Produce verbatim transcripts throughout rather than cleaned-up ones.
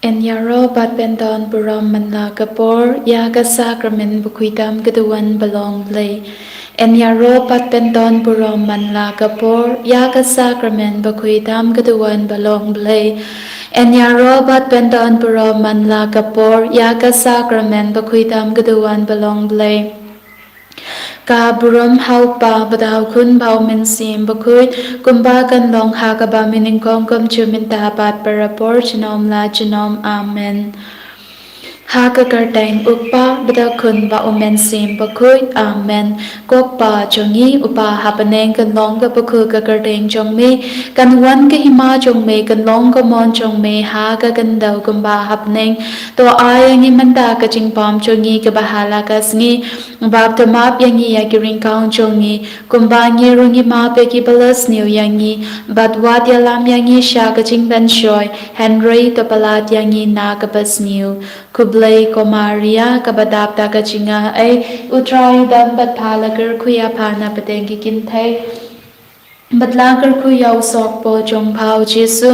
Yn ïaroh bad pyndon burom man la ka por ïa ka sakramen bakhuid tam ka duwan ba long Blei. Yn ïaroh bad pyndon burom man la ka por ïa ka sakramen bakhuid tam ka duwan ba long Blei. Yn ïaroh bad pyndon burom man la ka por ïa ka sakramen bakhuid tam ka duwan ba long Blei. Ka burom ha u Kpa bad ha u Khun bad ha u Mynsiem Bakhuid, kumba kan long ha kaba mynnyngkong, kumjuh mynta bad barabor, junom la junom. Amen. Ha ka kyrteng u Kpa bad u Khun bad u Mynsiem Bakhuid. Amen. Ko Kpa jong ngi uba ha bneng, kan long kaba khuid ka kyrteng jong me, kan wan ka hima jong me, kan long ka mon jong me ha ka khyndew kumba ha bneng. To ai ïa ngi mynta ka jingbam jong ngi kaba ha la ka sngi, bad to map ïa ngi ïa ki ryngkang jong ngi, kumba ngi ruh ngi map ïa kiba la sniew ïa ngi, bad wat ïalam ïa ngi sha ka jingpynshoi, hynrei to pyllait ïa ngi na kaba sniew. Khublei ko Maria, kaba dap da ka jingaiei, u Trai u don bad pha, la kyrkhu ïa pha na pdeng ki kynthei, bad la kyrkhu ïa u soh pop jong pha u Jisu.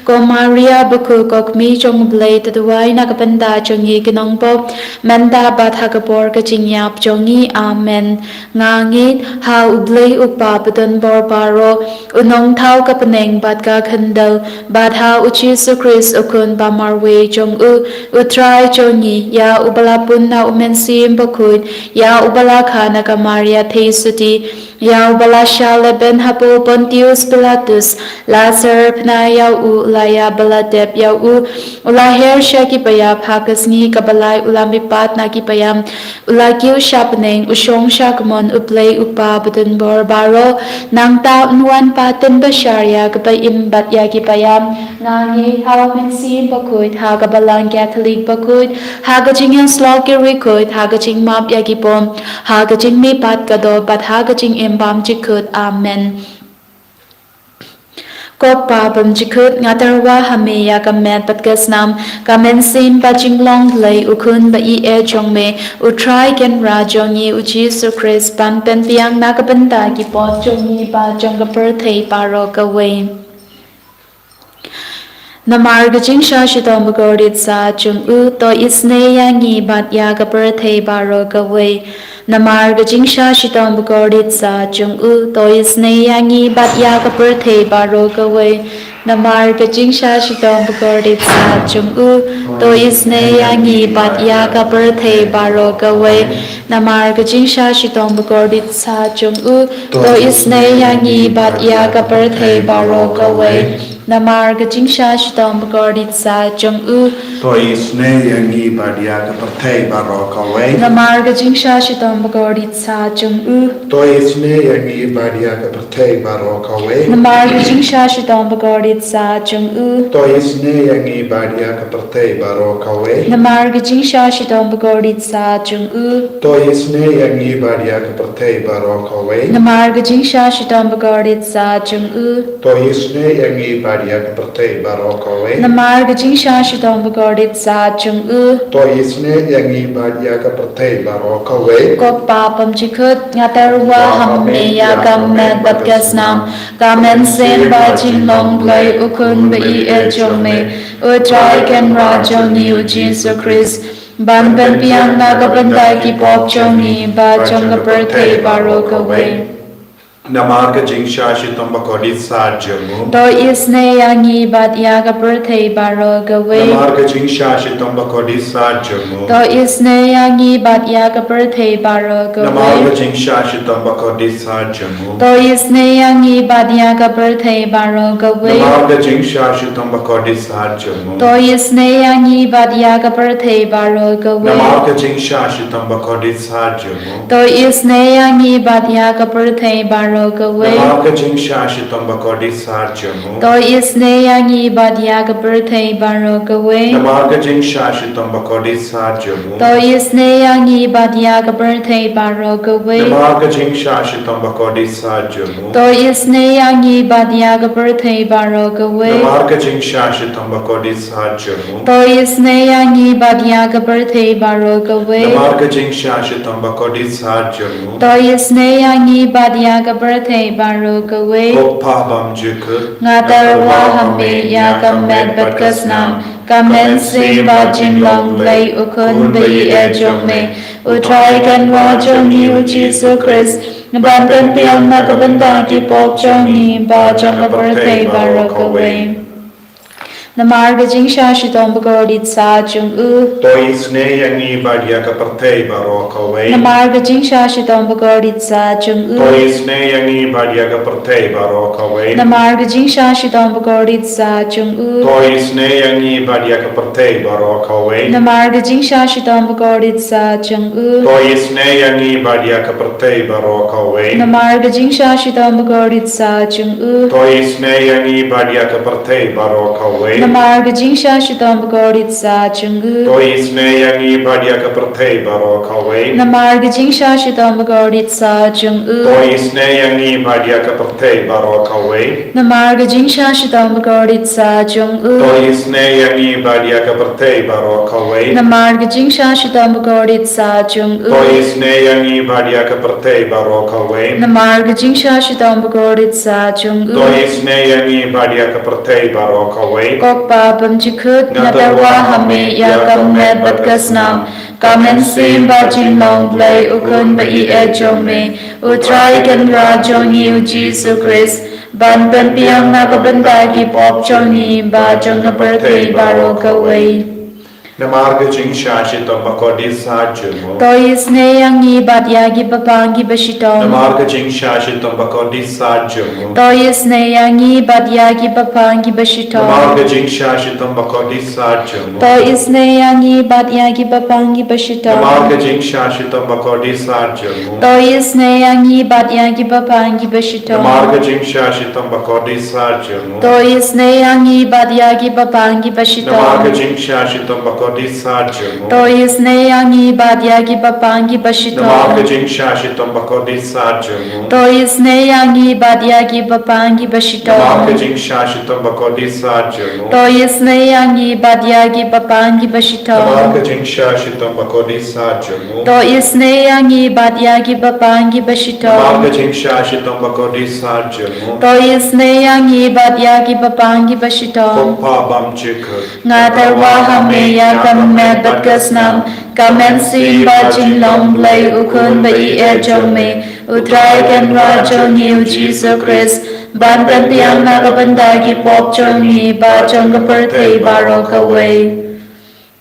Ko Maria bakhuid, ko Kmie jong u Blei, to duwai na ka bynta jong ngi ki nongpop, mynta bad ha ka por ka jingïap jong ngi. Amen. Nga ngeit ha u Blei u Kpa badonbor baroh, u nongthaw ka bneng bad ka khyndew, bad ha u Jisu Khrist u Khun ba marwei jong u, u Trai jong ngi, ïa uba la pun na u Mynsiem Bakhuid, ïa uba la kha na ka Maria Theisotti, ïa uba la shah lehbeiñ hapoh u Pontius Pilatus, la syrphna ïa u, la ïap bad la tep ïa u, u la her sha ki païap, ha ka sngi kaba lai u la mihpat na ki païap, u la kiew sha bneng, u shong sha kamon u Blei u Kpa badonbor baroh. Nangta un wan pat ban bishar ïa kiba im bad ïa ki païap. Nga ngeit ha u Mynsiem Bakhuid, ha ka Balang Katholik bakhuid, ha ka jingïasyllok ki riewkhuid, ha ka jingmap ïa ki pop, ha ka jingmihpat ka doh, bad ha ka jingim bymjukut. Amen. Ko Kpa bymjukut, nga tyrwa ha me ïa ka met bad ka snam, ka mynsiem bad jinglong Blei, u Khun ba ïeit jong me, u Trai Kynrad jong ngi u Jisu Khrist, ban pynbiang na ka bynta ki pop jong ngi bad jong ka pyrthei baroh kawei. Namar ka jingshah shitom bakordit sah jong u, to isynei ïa ngi bad ïa ka pyrthei baroh kawei. Namar ka jingshah shitom bakordit sah jong u, to isynei ïa ngi bad ïa ka pyrthei baroh kawei. Namar ka jingshah shitom bakordit sah jong u, to isynei ïa ngi bad ïa ka pyrthei baroh kawei. Namar ka jingshah shitom bakordit sah jong u, to isynei ïa ngi bad ïa ka pyrthei baroh kawei. Namar ka jingshah shitom bakordit sah jong u, to isynei ïa ngi bad ïa ka pyrthei baroh kawei. Namar ka jingshah shitom bakordit sah jong u, to isynei ïa ngi bad ïa ka pyrthei baroh kawei. Namar ka jingshah shitom bakordit sah jong u, to isynei ïa ngi bad ïa ka pyrthei baroh kawei. Namar ka jingshah shitom bakordit sah jong u, to isynei ïa ngi bad ïa ka pyrthei baroh kawei. Namar ka jingshah shitom bakordit sah jong u, to isynei ïa ngi bad ïa ka pyrthei baroh kawei. Namar ka jingshah shitom bakordit sah jong u, to isynei ïa ngi bad ïa ka pyrthei baroh kawei. Ko Kpa bymjukut, nga tyrwa ha me ïa ka met bad ka snam, ka mynsiem bad jinglong Blei, u Khun ba ïeit jong me, u Trai Kynrad jong ngi u Jisu Khrist, ban pynbiang na ka bynta ki pop jong ngi bad jong ka pyrthei baroh kawei. Namar ka jingshah shitom bakordit sah jong u, to isynei ïa ngi bad ïa ka pyrthei baroh kawei. Namar ka jingshah shitom bakordit sah jong u, to isynei ïa ngi bad ïa ka pyrthei baroh kawei. Namar ka jingshah shitom bakordit sah jong u, to isynei ïa ngi bad ïa ka pyrthei baroh kawei. Namar ka jingshah shitom bakordit sah jong u, to isynei ïa ngi bad ïa ka pyrthei baroh kawei. Namar ka jingshah shitom bakordit sah jong u, to isynei ïa ngi bad ïa ka pyrthei baroh kawei. Namar ka jingshah shitom bakordit sah jong u, to isynei ïa ngi bad ïa ka pyrthei baroh kawei. Namar ka jingshah shitom bakordit sah jong u, to isynei ïa ngi bad ïa ka pyrthei baroh kawei. Namar ka jingshah shitom bakordit sah jong u, to isynei ïa ngi bad ïa ka pyrthei baroh kawei. Namar ka jingshah shitom bakordit sah jong u, to isynei ïa ngi bad ïa ka pyrthei baroh kawei. Namar ka jingshah shitom bakordit sah jong u, to isynei ïa ngi bad ïa ka pyrthei baroh kawei. Ko Pa bymjukut, nga tyrwa ha me ïa ka met bad ka snam, ka mynsiem bad jinglong Blei u Khun ba ïeit jong me, U Trai Kynrad jong ngi U Jisu Khrist, ban pynbiang na ka bynta ki pop jong ngi bad jong ka pyrthei baroh kawei. Namar ka jingshah shitom bakordit sah jong u. To isynei ïa ngi bad ïa ka pyrthei baroh kawei. Namar ka jingshah shitom bakordit sah jong u. To isynei ïa ngi bad ïa ka pyrthei baroh kawei. Namar ka jingshah shitom bakordit sah jong u. To isynei ïa ngi bad ïa ka pyrthei baroh kawei. Namar ka jingshah shitom bakordit sah jong u. To isynei ïa ngi bad ïa ka pyrthei baroh kawei. Namar ka jingshah shitom bakordit sah jong u. To isynei ïa ngi bad ïa ka pyrthei baroh kawei. Namar ka jingshah shitom bakordit sah jong u. To isynei ïa ngi bad ïa ka pyrthei baroh kawei. Namar ka jingshah shitom bakordit sah jong u. To isynei ïa ngi bad ïa ka pyrthei baroh kawei. Namar ka jingshah shitom bakordit sah jong u. To isynei ïa ngi bad ïa ka pyrthei baroh kawei. Namar ka jingshah shitom bakordit sah jong u. To isynei ïa ngi bad ïa ka pyrthei baroh kawei. Namar ka jingshah shitom bakordit sah jong u. To isynei ïa ngi bad ïa ka pyrthei baroh kawei. Ko Pa bymjukut, nga tyrwa ha me ïa ka met bad ka snam, ka mynsiem bad jinglong Blei u Khun ba ïeit jong me, U Trai Kynrad jong ngi U Jisu Khrist, ban pynbiang na ka bynta ki pop jong ngi bad jong ka pyrthei baroh kawei. Namar ka jingshah shitom bakordit sah jong u. To isynei ïa ngi bad ïa ki bapang ki bashitom. Namar ka jingshah shitom bakordit sah jong u. To isynei ïa ngi bad ïa ki bapang ki bashitom. Namar ka jingshah shitom bakordit sah jong u. To isynei ïa ngi bad ïa ki bapang ki bashitom. Namar ka jingshah shitom bakordit sah jong u. To isynei ïa ngi bad ïa ki bapang ki bashitom. Namar ka jingshah shitom bakordit sah jong u. To isynei ïa ngi bad ïa ki bapang ki bashitom. Namar ka jingshah shitom bakordit sah jong u. To isynei ïa ngi bad ïa ki bapang ki bashitom. Namar ka jingshah shitom bakordit sah jong u. To isynei ïa ngi bad ïa ki bapang ki bashitom. Namar ka jingshah shitom bakordit sah jong u. To isynei ïa ngi bad ïa ki bapang ki bashitom. Namar ka jingshah shitom bakordit sah jong u. To isynei ïa ngi bad ïa ki bapang ki bashitom. Namar ka jingshah shitom bakordit sah jong u. To isynei ïa ngi bad ïa ki bapang ki bashitom. Ko Pa bymjukut, nga tyrwa ha me ïa ka met bad ka snam, ka mynsiem bad jinglong Blei u Khun ba ïeit jong me, U Trai Kynrad jong ngi U Jisu Khrist, ban pynbiang na ka bynta ki pop jong ngi bad jong ka pyrthei baroh kawei.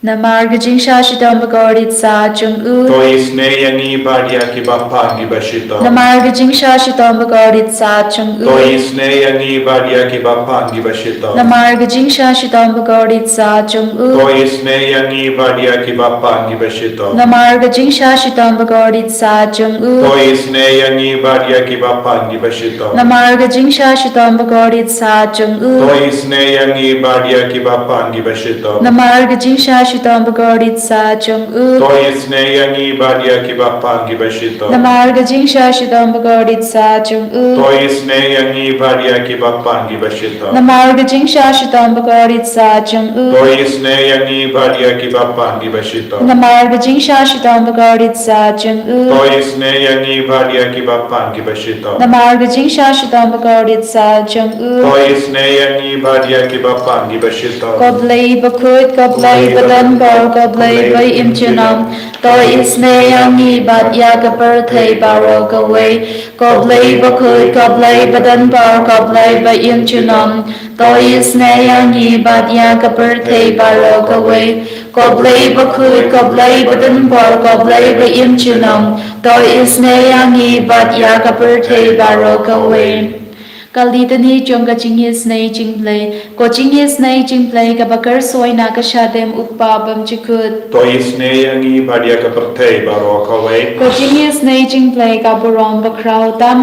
Namar ka jingshah shitom bakordit sah jong u. To isynei ïa ngi bad ïa ki bapang ki bashitom. Namar ka jingshah shitom bakordit sah jong u. To isynei ïa ngi bad ïa ki bapang ki bashitom. Namar ka jingshah shitom bakordit sah jong u. To isynei ïa ngi bad ïa ki bapang ki bashitom. Namar ka jingshah shitom bakordit sah jong u. To isynei ïa ngi bad ïa ki bapang ki bashitom. Namar ka jingshah shitom bakordit sah jong u. To isynei ïa ngi bad ïa ki bapang ki bashitom. Namar ka jingshah shitom bakordit sah jong u. To isynei ïa ngi bad ïa ki bapang ki bashitom. Namar ka jingshah shitom bakordit sah jong u. To isynei ïa ngi bad ïa ki bapang ki bashitom. Namar ka jingshah shitom bakordit sah jong u. To isynei ïa ngi bad ïa ki bapang ki bashitom. Namar ka jingshah shitom bakordit sah jong u. To isynei ïa ngi bad ïa ki bapang ki bashitom. Namar ka jingshah shitom bakordit sah jong u. To isynei ïa ngi bad ïa ki bapang ki bashitom. Ko Blei bakhuid, ko Blei badonbor, ko Blei ba im junom. To isynei ïa ngi bad ïa ka pyrthei baroh kawei. Ko Blei bakhuid, ko Blei badonbor, ko Blei ba im junom. To isynei ïa ngi bad ïa ka pyrthei baroh kawei. Ko Blei bakhuid, ko Blei badonbor, ko Blei ba im junom. To isynei ïa ngi bad ïa ka pyrthei baroh kawei. Ka litani jong ka jingisynei jong U Blei. Ko jingisynei jong U Blei kaba kyrsoi na ka shadem U Kpa bymjukut. To isynei ïa ngi bad ïa ka pyrthei baroh kawei. Ko jingisynei jong U Blei ka burom bakhraw tam.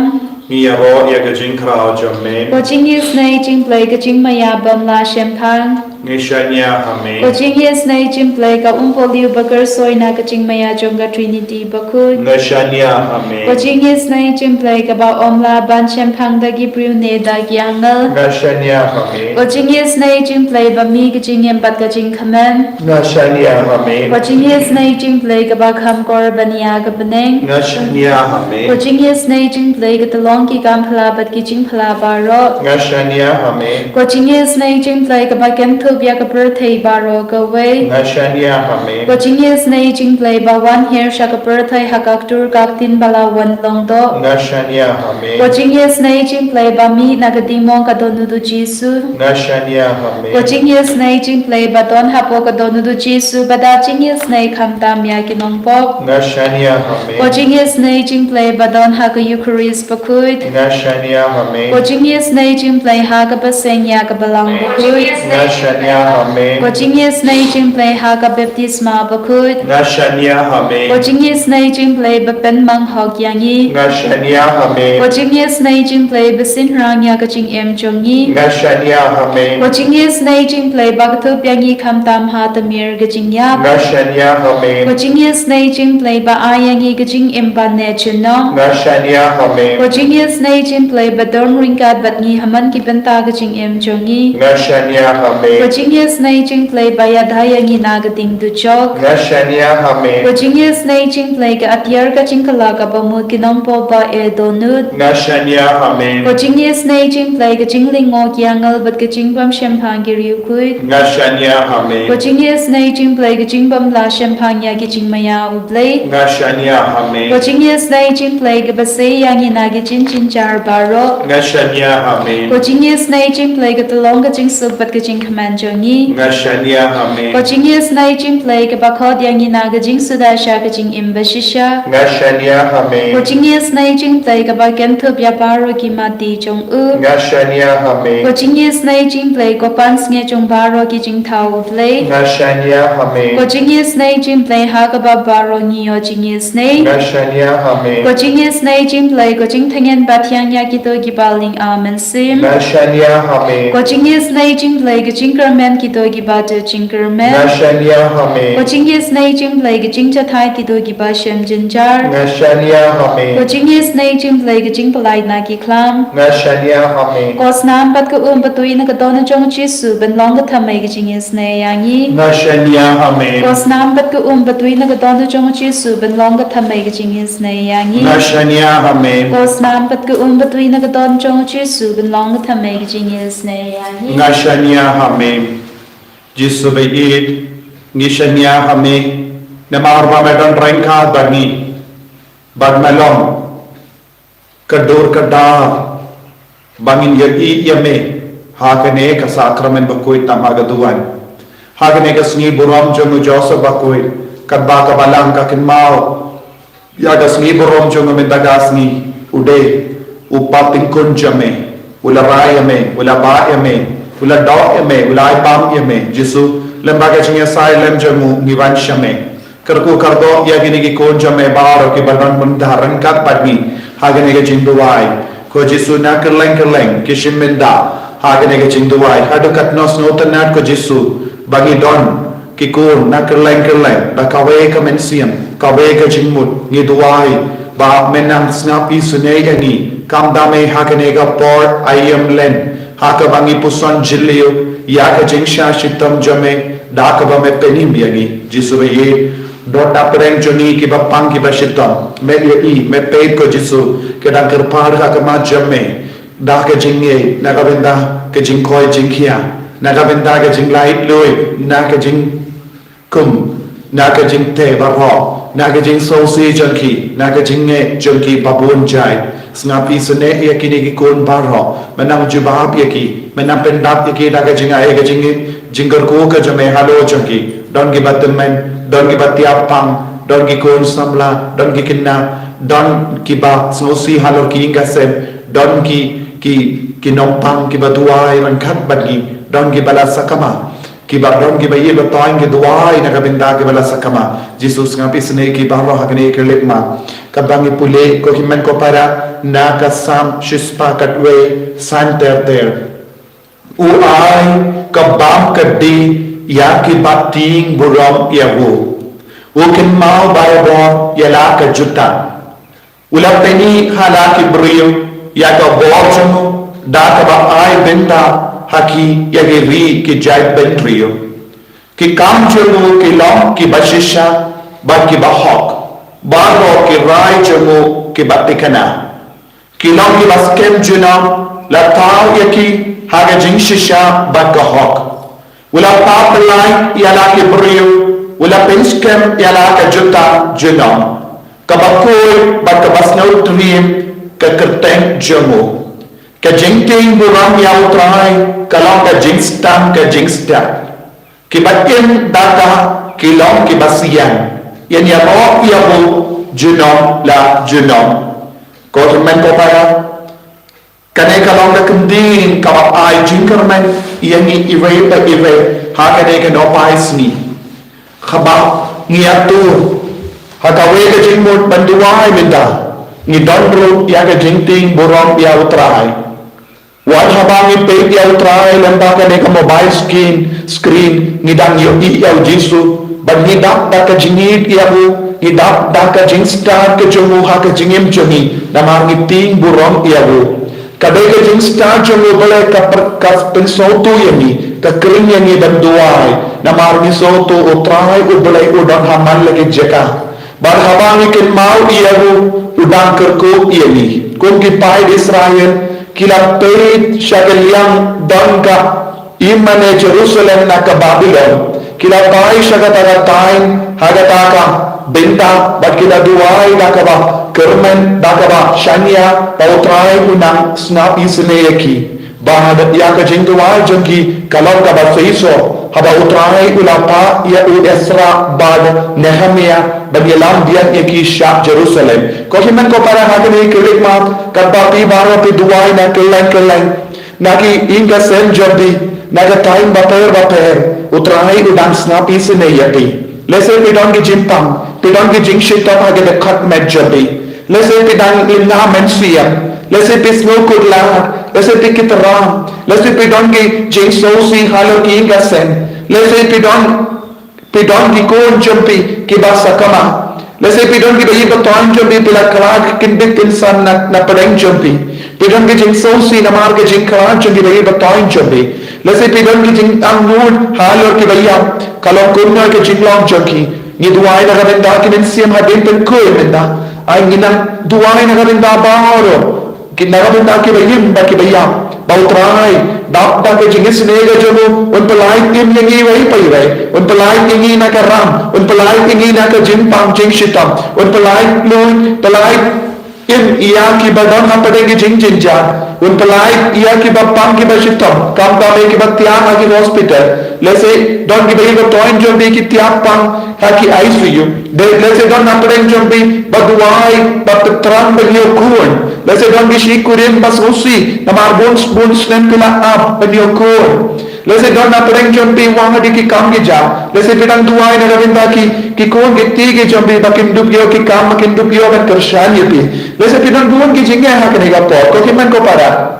Ngi ïaroh ïa ka jingkhraw jong me. Ko jingisynei jong U Blei ka jingmaïa bym lah shemphang. Nga shaniah ha me. Ko jingisynei jingpyllait ka umpohliew ba kyrsoi na ka jingmaïa jong ka Trinity bakhuid. Nga shaniah ha me. Ko jingisynei jingpyllait kaba ymlah ban shemphang da ki briew ne da ki angel. Nga shaniah ha me. Ko jingisynei jingpyllait ba mih ka jingim bad ka jingkmen. Nga shaniah ha me. Ko jingisynei jingpyllait kaba kham kor ban ïa ka bneng. Nga shaniah ha me. Ko jingisynei jingpyllait ka tyllong ki kam phylla bad ki jingphylla baroh. Nga shaniah ha me. Ko jingisynei jingpyllait kaba kynthup ïa ka pyrthei baroh kawei. Nga shaniah ha me. Ko jingisynei jingpyllait ba wan hiar sha ka pyrthei ha ka ktur ka ktien ba la wan long doh. Nga shaniah ha me. Ko jingisynei jingpyllait ba mih na ka diengmong ka dohnud u Jisu. Nga shaniah ha me. Ko jingisynei jingpyllait ba don hapoh ka dohnud u Jisu ba da jingisynei khamtam ïa ki nongpop. Nga shaniah ha me. Ko jingisynei jingpyllait ba don ha ka Eucharist bakhuid. Nga shaniah ha me. Ko jingisynei jingpyllait ha kaba seng ïa ka balang bakhuid. Nga shaniah ha me. Ko jingisynei jingpyllait ha ka baptisma bakhuid. Nga shaniah ha me. Ko jingisynei jingpyllait ba pynmang hok ïa ngi. Nga shaniah ha me. Ko jingisynei jingpyllait ba synrang ïa ka jingim jong ngi. Nga shaniah ha me. Ko jingisynei jingpyllait ba kynthup ïa ngi khamtam ha tmier ka jingïap. Nga shaniah ha me. Ko jingisynei jingpyllait ba ai ïa ngi ka jingim ba neh junom. Nga shaniah ha me. Ko jingisynei jingpyllait ba don ryngkat bad ngi ha man ki bynta ka jingim jong ngi. Nga shaniah ha me. Ko jingisynei jingpyllait ba ïada ïa ngi na ka ding dujok. Nga shaniah ha me. Ko jingisynei jingpyllait ka atiar ka jingkylla kaba mut ki nongpop ba eh dohnud. Nga shaniah ha me. Ko jingisynei jingpyllait ka jinglyngngoh ki angel bad ka jingbym shemphang ki riewkhuid. Nga shaniah ha me. Ko jingisynei jingpyllait ka jingbym lah shemphang ïa ki jingmaïa u Blei. Nga shaniah ha me. Ko jingisynei jingpyllait kaba sei ïa ngi na ki jingjynjar baroh. Nga shaniah ha me. Ko jingisynei jingpyllait ka tyllong ka jingsuk bad ka jingkmen jong ngi. Nga shaniah ha me. Ko jingisynei jingpyllait kaba khot ïa ngi na ka jingsuda sha ka jingim bashisha. Nga shaniah ha me. Ko jingisynei jingpyllait kaba kynthup ïa baroh ki matti jong u. Nga shaniah ha me. Ko jingisynei jingpyllait ko pansngiat jong baroh ki jingthaw u Blei. Nga shaniah ha me. Ko jingisynei jingpyllait ha kaba baroh ngi ïoh jingisynei. Nga shaniah ha me. Ko jingisynei jingpyllait ko jingtngen ba thiang ïa kito kiba ling ha mynsiem. Nga shaniah ha me. Ko jingisynei jingpyllait ka jingkyrmen kito kiba duh jingkyrmen. Nga shaniah ha me. Ko jingisynei jingpyllait ka jingjahthait kito kiba shem jynjar. Nga shaniah ha me. Ko jingisynei jingpyllait ka jingpyllait na ki khlam. Nga shaniah ha me. Ko snam bad ka um batui na ka dohnud jong u Jisu ban long ka thymmei ka jingisynei ïa ngi. Nga shaniah ha me. Ko snam bad ka um batui na ka dohnud jong u Jisu ban long ka thymmei ka jingisynei ïa ngi. Nga shaniah ha me. Ko snam bad ka um batui na ka dohnud jong u Jisu ban long ka thymmei ka jingisynei ïa ngi. Nga shaniah ha me. Jisu ba ïeit, ngi shaniah ha me namar ba me don ryngkat bad ngi. Bad me long ka dur ka dar ba ngin ïohi ïa me ha kane ka sakramen bakhuid tam ha ka duwan. Ha kane ka sngi burom jong u Joseph bakhuid, katba ka balang ka kynmaw ïa ka sngi burom jong me mynta ka sngi, u dei u patyngkun jong me, u la rai ïa me, u la bah ïa me, u la doh ïa me, u la ai bam ïa me. Jisu, lem bad ka jingïasai lem jong u ngi wan sha me. Kyrkhu kyrdoh ïa kine ki khun jong me baroh kiba don mynta ryngkat bad ngi ha kane ka jingduwai. Ko Jisu, na kylleng kylleng ki shim bynta ha kane ka jingduwai. Haduh katno sngewtynnat ko Jisu ba ngi don ki khun na kylleng kylleng, ba kawei ka mynsiem, kawei ka jingmut. Ngi duwai ba men nang sngap isynei ïa ngi, kam da me ha kane ka por aïom len, ha kaba ngi puson jylliew ïa ka jingshah shitom jong me, da kaba me pynim ïa ngi. Jisu ba ïeit, don na pdeng jong ngi kiba pang kiba shitom, me ïohi, me peit ko Jisu, ki dang kyrpad ha khmat jong me da ka jingngeit, na ka bynta ka jingkoit jingkhiah, na ka bynta ka jinglait luid, na ka jingkum, na ka jingteh baroh, na ka jingsngewsih jong ki, na ka jingngeit jong ki ba bun jait. Sngap isynei ïa kine ki khun baroh, men nang jubab ïa ki, men nang pyndap ïa ki da ka jingai ka jing, jingkyrkhu ka jong me halor jong ki. Don kiba tymmen, don kiba tiap pang, don ki khun samla, don ki khynnah, don kiba sngewsih halor ki ïing ki sem, don ki, ki, ki nongpang kiba duwai ryngkat bad ngi, don kiba la sakma, kiba don kiba ïeit ba toiñ ki duwai na ka bynta kiba la sakma. Jisu, sngap isynei ki baroh ha kane ka leit ma. Katba ngi pule ko hynmen ko para na ka Salm shispah khatwei, san ter ter. U ai ka bam ka die ïa ki ba tieng burom ïa u. U kynmaw barabor ïa la ka jutang. U la pyni ha la ki briew ïa ka bor jong u da kaba ai bynta ha ki ïa ki ri ki jaitbynriew. Ki kam jong u ki long kiba shisha bad kiba hok, baroh ki rai jong u kiba thikna. Ki long kiba skhem junom, la thaw ïa ki ha ka jingshisha bad ka hok. U la pynpyllait ïa la ki briew, u la pynskhem ïa la ka jutang junom. Kaba khuid bad kaba sngewtriem ka kyrteng jong u. Ka jingtieng burom ïa U Trai ka long ka jingstad ka jingstad. Kiba im da ka ki long kiba sian, ïa ïaroh ïa u junom la junom. Ko hynmen ko para, kane ka long ka kyntien kaba ai jingkyrmen ïa ngi iwei pa iwei ha kane ka nohpai sngi. Haba ngi ïatur ha kawei ka jingmut ban duwai mynta, ngi don ruh ïa ka jingtieng burom ïa U Trai. Wat haba ngi peit ïa U Trai lyngba kane ka mobile screen, screen, ngi dang ïohi ïa U Jisu, bad ngi dap da ka jingïeit ïa u, ngi dap da ka jingstad ka jong u ha ka jingim jong ngi, namar ngi tieng burom ïa u. Ka dei ka jingstad jong u balei ka pyr-, ka pynsngewthuh ïa ngi, ka khring ïa ngi ban duwai, namar ngi sngewthuh U Trai U Blei u don ha man la ki jaka. Bad haba ngi kynmaw ïa u, u dang kyrkhu ïa ngi. Kum ki paid Israel, ki la peit sha ka liang don ka im mane Jerusalem na ka Babilon. Ki la phai sha kata ka thaiñ ha kata ka bynta bad ki la duwai da kaba kyrmen, da kaba shaniah ba U Trai u nang sngap isynei ïa ki. Bad ïa ka jingduwai jong ki ka long kaba shisha haba U Trai u la phah ïa u Esra bad Nehemiah ban ïalam biang ïa ki sha Jerusalem. Ko hynmen ko para, ha kane ka Khristmas, katba phi baroh phi duwai na kylleng kylleng, na ki ïing ki sem jong phi, na ka thaiñ bapher bapher, U Trai u dang sngap isynei ïa phi. Lehse phi don ki jingpang, phi don ki jingshitom ha ka dkhot met jong phi. Lehse phi dang lyngngoh mynsiem, lehse phi sngewkhuslai, lehse phi kit ram, lehse phi don ki jingsngewsih halor ki ïing ki sem, lehse phi don, phi don ki khun jong phi kiba sakma, lehse phi don kiba ïeit ba thoh jong phi, phi la khlad kyndit kynsan na, na pdeng jong phi. Phi don ki jingsngewsih namar ki jingkhlad jong kiba ïeit ba thoh jong phi. Lehse phi don ki jingangnud halor kiba ïap, ka long kumno ka jinglong jong ki. Ngi duwai na ka bynta ki mynsiem hadien pynkhuid mynta. Ai ngi nang duwai na ka bynta baroh, ki na ka bynta kiba im bad kiba ïap. Ba U Trai, dap da ka jingisynei ka jong u, un pyllait im ïa ngi iwei pa iwei, un pyllait ïa ngi na ka ram, un pyllait ïa ngi na ka jingpang jingshitom, un pyllait lut, pyllait im ïa kiba don ha pdeng ki jingjynjar, un pyllait ïa kiba pang kiba shitom, kam kam ïa kiba thiah ha ki hospital, lehse don kiba ïeit ba thoh jong phi ki thiah pang ha ki I C U. Lehse don na pdeng jong phi ba duwai, ba pyntrang ban ïoh khun. Lehse don ki shi kurim ba sngewsih namar bun bun snem ki la ap ban ïoh khun. Lehse don na pdeng jong phi wang ha ki kam ki jam. Lehse phi dang duwai na ka bynta ki, ki khun ki kti ki jong phi ba kin dup ïoh ki kam, ba kin dup ïoh ban kyrshan ïa phi. Lehse phi don bun ki jingeh ha kane ka por. Ko hynmen ko para,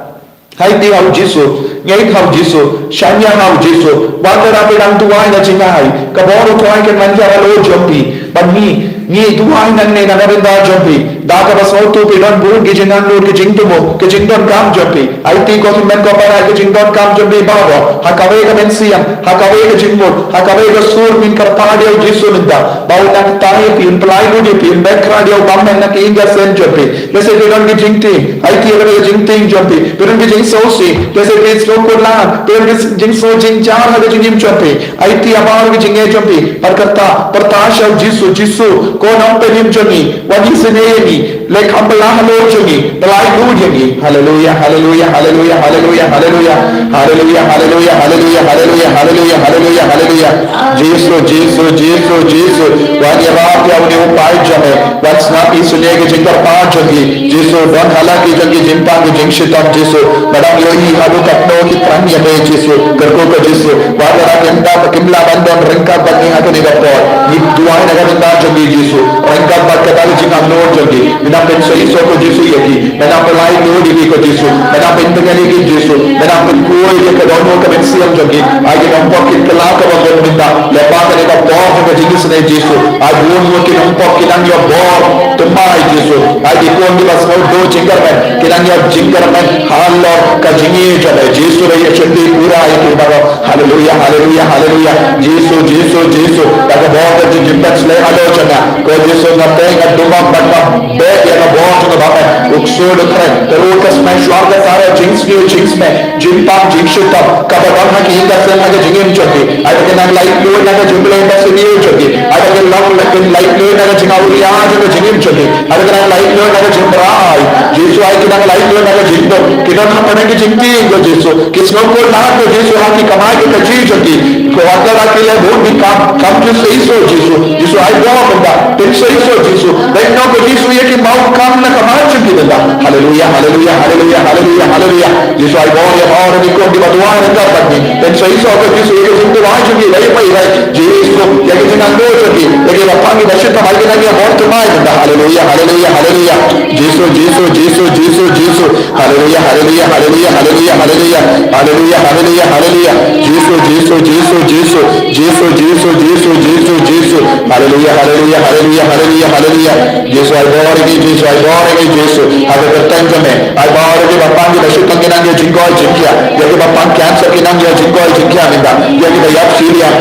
ai ti ha U Jisu, ngeit ha U Jisu, shaniah ha U Jisu. Wat la phi dang duwai na jingai, ka bor U Trai kan wan ïa halor jong phi. Bad ngi, ngi duwai nangne na ka bynta jong phi. Da kaba sngewthuh phi don bun ki jingangnud, ki jingthmu, ki jingdonkam jong phi. Ai ti ko hynmen ko para, ki jingdonkam jong phi baroh, ha kawei ka mynsiem, ha kawei ka jingmut, ha kawei ka sur, ngin kyrpad ïa U Jisu mynta ba un nang ktah ïa phi, un pyllait lut ïa phi, un bakhraw ïa u bymman na ki ïing ki sem jong phi. Lehse phi don ki jingtieng, ai ti ha kawei ka jingtieng jong phi. Phi don ki jingsngewsih, lehse phi sngewkhuslai, phi don ki jingsngew jingjynjar ha ka jingim jong phi. Ai ti ha baroh ki jingeh jong phi, bad kata, pyrta sha U Jisu, Jisu, ko Nongpynim jong ngi, wan isynei ïa ngi, leit kham bha halor jong ngi, pyllait lut ïa ngi. Haleluia, haleluia, haleluia, haleluia, haleluia. Haleluia, haleluia, haleluia, haleluia, haleluia, haleluia, haleluia. Jisu, Jisu, Jisu, Jisu. Wan ïarap ïa une u paid jong me. Wan sngap isynei ki jingkyrpad jong ki. Jisu, don ha la ki jong ki jingpang ki jingshitom Jisu. Ba dang ïohi haduh katno ki thrang ïa me Jisu. Kyrkhu ko Jisu. Wat la dang ïa ka kim lah ban don ryngkat bad ngi ha kane ka por. Ngi duwai na ka bynta jong ki Jisu. Ryngkat bad kata ka jingangnud jong ki. Ngi nang pynsngewsih ko Jisu ïa ki. Nang pyllait ïa ki ko Jisu. Nang pyntngen ïa ki Jisu. Nang pynkuai ïa ka dohnud ka mynsiem jong ki. Ai ki nongpop kin kylla kaba bun mynta. Lyngba kane ka por jong ka jingisynei Jisu. Ai bun bun ki nongpop kin nang ïoh bor. Tymmen Jisu. Ai ki khun kiba sngewthuh jingkyrmen. Kin nang ïoh jingkyrmen. Halor ka jingïeit jong me Jisu, ba ïa shim pura ïa ki baroh. Haleluya, haleluya, haleluya. Jisu, Jisu, Jisu. Da ka bor ka jingpynsleh halor jong nga. Ko Jisu nga teng nga dum bad nga beh ïa ka bor jong ka bamen. U ksuid u kren. Ka rud ka smen shuwa ka tara jingsniew jingsmen. Jingpang jingshitom. Kaba don ha ki ïing ka sem ha ka jingim jong ki. Ai ba kin nang lait luid na ka jingpynlong ba sniew jong ki. Ai ba kin long la kin lait luid na ka jingawria jong ka jingim jong ki. Ai ba kin nang lait luid na ka jingmrad. Jisu ai kin nang lait luid na ka jingduk. Ki don ha pdeng ka jingtieng ko Jisu. Ki sngewkhuslai ko Jisu ha ki kamai ki kajih jong ki. Ko wat la ki leh bun ki kam, kam ki sa ïoh Jisu. Jisu ai bor mynta. Pynsa ïoh Jisu. Dei noh ko Jisu ïa ki maw kam na kamai jong ki mynta. Haleluya, haleluya, haleluya, haleluya, haleluya. Jisu ai bor ïa baroh ki khun kiba duwai ryngkat bad ngi. Pynsa ïoh ko Jisu ïa ki jingduwai jong ki. Dei pa ïa Jisu ïa ki jingangnud jong ki. Ïa ki ba pang kiba shitom ai ki nang ïa bor tymmen mynta. Haleluya, haleluya, haleluya. Jisu, Jisu, Jisu, Jisu, Jisu. Haleluya, haleluya, haleluya, haleluya, haleluya. Haleluya, haleluya, haleluya. Jisu, Jisu, Jisu, Jisu. Jisu, Jisu, Jisu, Jisu, Jisu. Haleluya, haleluya, haleluya, haleluya, haleluya. Jisu ai bor ïa ki, Jisu ai bor ïa ki, Jisu. Ha ka kyrteng jong me. Ai bor ïa ki ba pang kiba shitom ki nang ïa jingkoit jingkhiah. Ïa ki ba pang cancer ki nang ïa jingkoit jingkhiah mynta. Ïa ki ba ïap shiliang.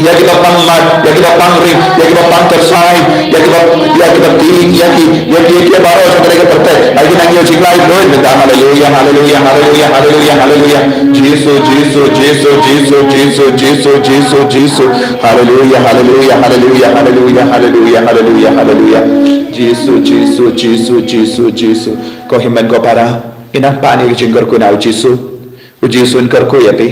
Ïa ki ba pang mat, ïa ki ba pang ring, ïa ki ba pang kyrsan, ïa ki ba, ïa ki ba tieng, ïa ki, ïa ki, ïa ki baroh jong kane ka pyrthei. Ai ki nang ïoh jinglait luid mynta. Haleluya, haleluya, haleluya, haleluya, haleluya. Jisu, Jisu, Jisu, Jisu, Jisu, Jisu, Jisu, Jisu. Haleluya, haleluya, haleluya, haleluya, haleluya, haleluya, haleluya. Jisu, Jisu, Jisu, Jisu, Jisu. Ko hynmen ko para, ngin nang pan ïa ka jingkyrkhu na u Jisu. U Jisu un kyrkhu ïa phi,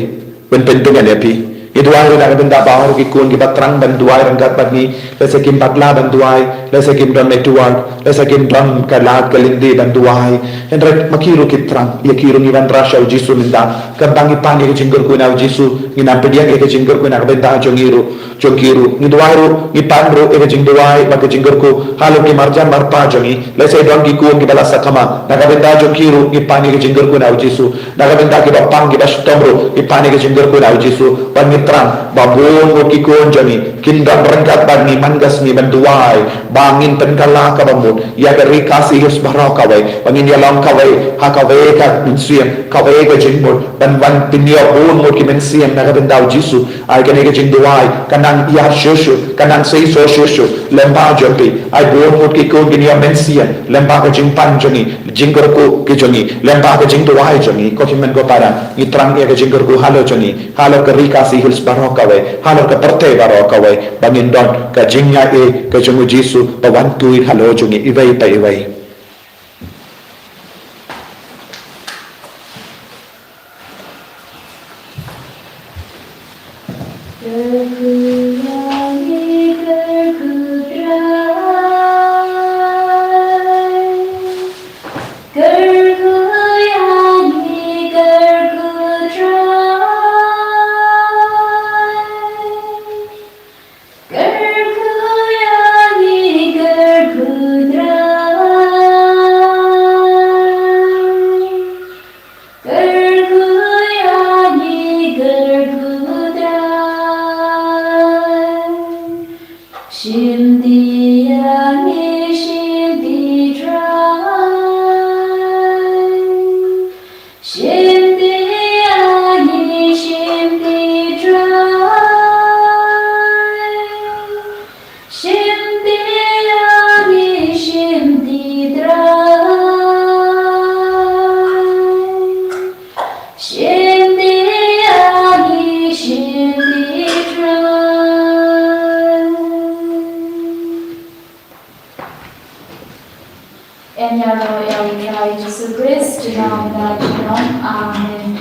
un pyntngen ïa phi. Ngi duwai ruh na ka bynta baroh ki khun kiba thrang ban duwai ryngkat bad ngi. Lehse kim pat lah ban duwai, lehse kim don network, lehse kim don ka lad ka lynti ban duwai. Hynrei ma ki ruh ki thrang, ïa ki ruh ngi wanrah sha u Jisu mynta. Kaba ngi pan ïa ka jingkyrkhu na u Jisu, ngin nang pdiang ïa ka jingkyrkhu na ka bynta jong ngi ruh. Jong ki ruh, ngi duwai ruh, ngi pan ruh ïa ka jingduwai bad ka jingkyrkhu halor ki marjan marpa jong ngi. Lehse don ki khun kiba la sakma, na ka bynta jong ki ruh ngi pan ïa ka jingkyrkhu na u Jisu. Na ka bynta kiba pang kiba shitom ruh ngi pan ïa ka jingkyrkhu na u Jisu. Bad ngi thrang ba bun ngut ki khun jong ngi kin don ryngkat bad ngi man ka sngi ban duwai ba ngin pynkylla kaba mut ïa ka Ri Khasi Hills baroh kawei, ba ngin ïalong kawei ha kawei ka mynsiem, kawei ka jingmut ban wan pynïoh bun ngut ki mynsiem na ka bynta u Jisu. Ai kane ka jingduwai ka nang ïa shuh shuh, ka nang seisoh shuh shuh lyngba jong phi. Ai bun ngut ki khun kin ïoh mynsiem lyngba ka jingpan jong ngi, jingkyrkhu ki jong ngi, lyngba ka jingduwai jong ngi. Ko hynmen ko para, ngi thrang ïa ka jingkyrkhu halor jong ngi, halor ka Ri Khasi Hills baroh kawei, halor ka pyrthei baroh kawei, ba ngin don ka jingïaid ka jong u Jisu ba wan tuid halor jong ngi iwei pa iwei. Kyrkhu ïa ngi, kyrkhu Trai. Kyrkhu ïa ngi, kyrkhu Trai. Kyrkhu ïa ngi, kyrkhu Trai. Kyrkhu ïa ngi, kyrkhu Trai. Shim ti ïa ngi, shim ti Trai. Shim ti ïa ngi, shim ti Trai. Shim ti ïa ngi, shim ti Trai. Shim ti ïa ngi, shim ti Trai. Yn ïaroh ïa u Trai Jisu Khrist, junom la junom. Amen.